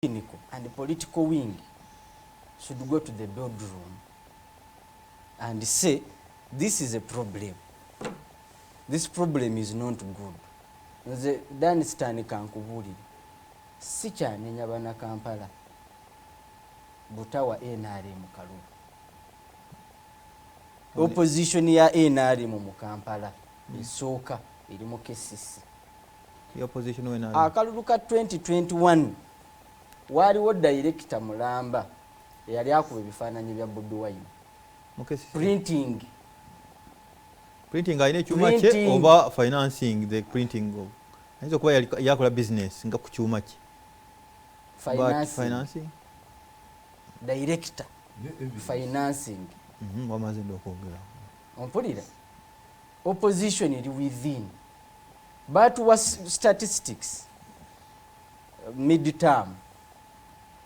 Technical and political wing should go to the boardroom and say, "This is a problem. This problem is not good." Nze Danstan, kankubuulire, si kyanenya Bannakampala butawa NRM kalulu. Opposition ya NRM mu Kampala esooka eri mu KCC. Opposition wena. Akalulu ka 2021, waaliwo director mulamba eyali akuba ebifaananyi bya Bobi Wine. Mu KCC. Printing. Printing, alina ekyuma kye? Printing. Oba financing the printing of, ayinza okuba yakola business nga ku kyuma kye. But Financing. Financing. Director financing. Wamaze dda okwogera. Ompulira? Opposition eri within. Batuwa statistics mid-term,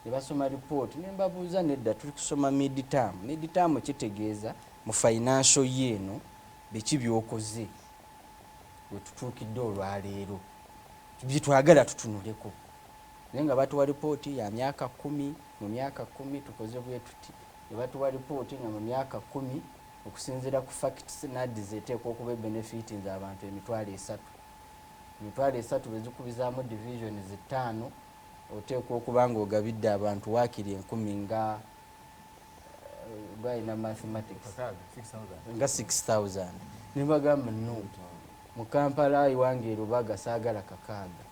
ne basoma report, ne mbabuuza, "Nedda, tuli kusoma mid-term." Mid-term kitegeeza mu financial year eno biki byokoze wetutuukidde olwaleero, byetwagala tutunuleko. Naye nga batuwa ripooti ya myaka 10. Mu myaka 10 tukoze bwe tuti. Ne batuwa ripooti nga mu myaka 10, okusinziira ku facts, NAADS eteekwa okuba ebenefitinze abantu 300,000. 300,000 bwe zikubizaamu divisions ttaano, oteekwa okuba nga ogabidde abantu waakiri enkumi nga gwalina mathematics nga 6000. Nebagamba, "No, mu Kampala iwange erubaga saagala kakaaga,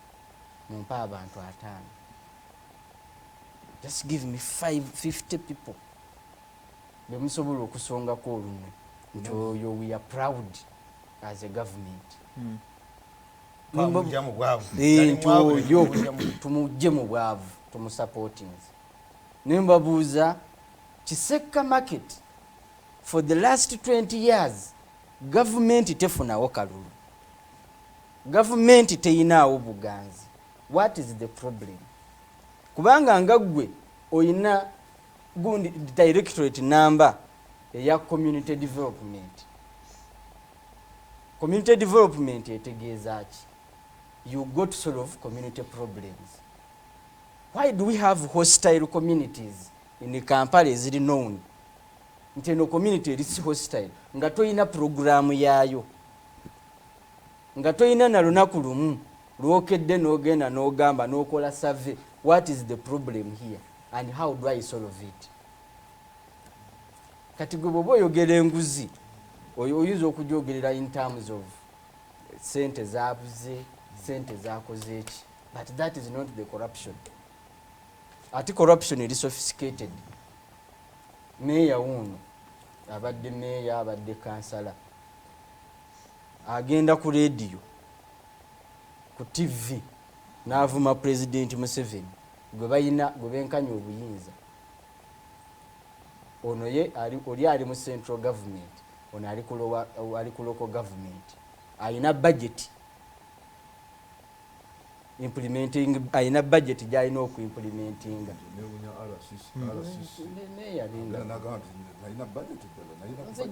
mumpe abantu ataano. Just give me 50 people bemusobola okusongako olunwe nti oyo we are proud as a government." Twamugja mu bwavu. Eh, nti Yali mwavu, oyo tumugja mu- tumugje mu bwavu, tumusupportinze. Nembabuuza, Kiseka Market for the last 20 years gavumenti tefunawo kalulu, gavumenti teyinaawo buganzi. What is the problem? Kubanga nga ggwe oyina gundi directorate number eya community development. Community development etegeeza ki? You go to solve community problems. Why do we have hostile communities in Kampala eziri known nti eno community eri si hostile, nga toyina programu yaayo, nga toyina na lunaku lumu lwokedde n'ogenda n'ogamba n'okola survey, "What is the problem here and how do I solve it?" Kati gwe bwoba oyogera enguzi, oyinza okugyogerera in terms of sente zabuze, sente zakoze eki, but that is not the corruption. Ate corruption eri sophisticated. Meeya wuuno abadde meeya, abadde kansala, agenda ku rediyo, ku TV, n'avuma Pulezidenti Museveni gwe bayina, gwe benkanya obuyinza. Ono ye oli ali mu central government, ono ali ku local government, ayina budget implementing, ayina budget gyalina okuimplementinga. Newunya RCC, RCC. Meeya linda. Nagamba nti nalina budget ddala, nalina budget.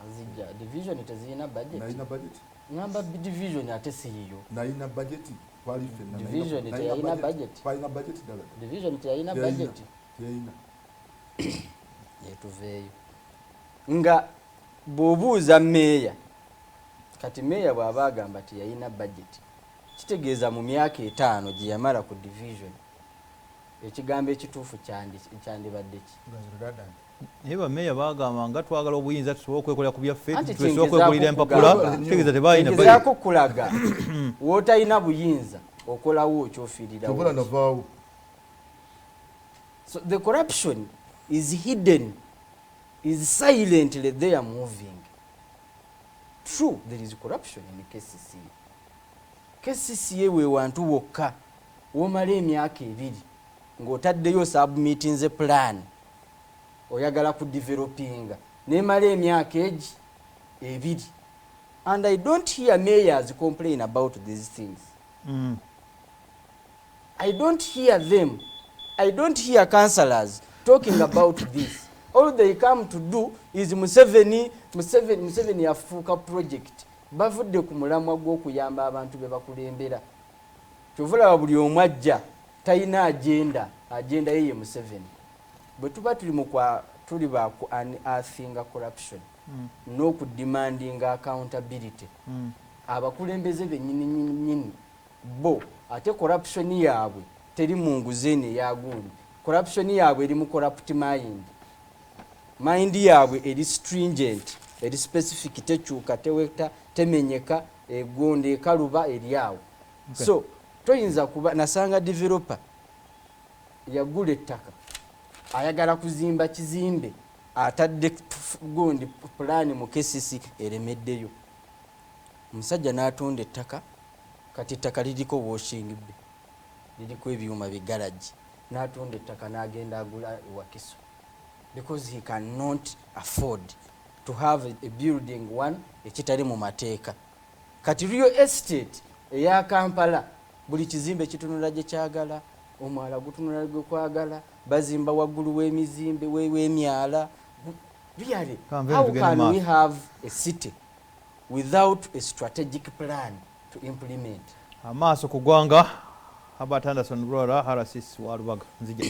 Nzijja division tezirina budget. Nalina budget. Ngamba division ate siyiyo. Nalina budget, twali ffenna. Division teyalina budget. Twalina budget ddala. Division teyalina Teyalina. budget. Teyalina. Etuveeyo nga bw'obuuza meeya. Kati meeya bw'aba agamba teyalina budget, kitegeeza mu myaka 5 gye yamala ku division, ekigambo ekituufu kyandibadde ki? Naye bameeya bagamba nga twagala obuyinza tusobole okwekolera ku byaffe, Anti tusobole kyengezaako okwekolera empapula. okugamba. Kitegeeza tebalina. Ngezaako kulaga w'otalina buyinza okolawo Kyobola okyofiirirawo. Navaawo. So the corruption is hidden, is silently there moving. True, there is corruption in KCCA. KCCA we wantu wokka womala emyaka 2 ng'otaddeyo submittinze plan, oyagala ku developinga, nemala emyaka egi 2, and I don't hear mayors complain about these things. I don't hear them. I don't hear councillors talking about this. All they come to do is Museveni, Museveni, Museveni yafuuka project. Bavudde ku mulamwa gw'okuyamba abantu be bakulembera. Kyova olaba buli omu ajja talina agenda. Agenda ye ye Museveni. Bwe tuba tuli mu kwa tuli ba ku unearthinga corruption n'okudemandinga accountability, abakulembeze bennyini nyini bo, ate corruption yaabwe teri mu nguzi eno eyagundi. Corruption yaabwe eri mu corrupt mind. Mind yaabwe eri stringent, eri specific, tekyuka, teweta, temenyeka, egonda, ekaluba, eri awo. So toyinza kuba nasanga developer yagula ettaka, ayagala kuzimba kizimbe, atadde gundi pulaani mu KCC, eremeddeyo. Omusajja n'atunda ettaka. Kati ettaka liriko washing bay, liriko ebyuma bigaragi. N'atunda ettaka n'agenda agula Wakiso because he cannot afford to have a building one ekitali mu mateeka. Kati real estate eya Kampala, buli kizimbe kitunula gye kyagala, omwala gutunula gwe kwagala, bazimba waggulu w'emizimbe w'emyala. Really, Kanve how tugende can we maaso. have a city without a strategic plan to implement? Amaaso ku ggwanga. Herbert Anderson Lwala, RCC wa Lubaga, nzija.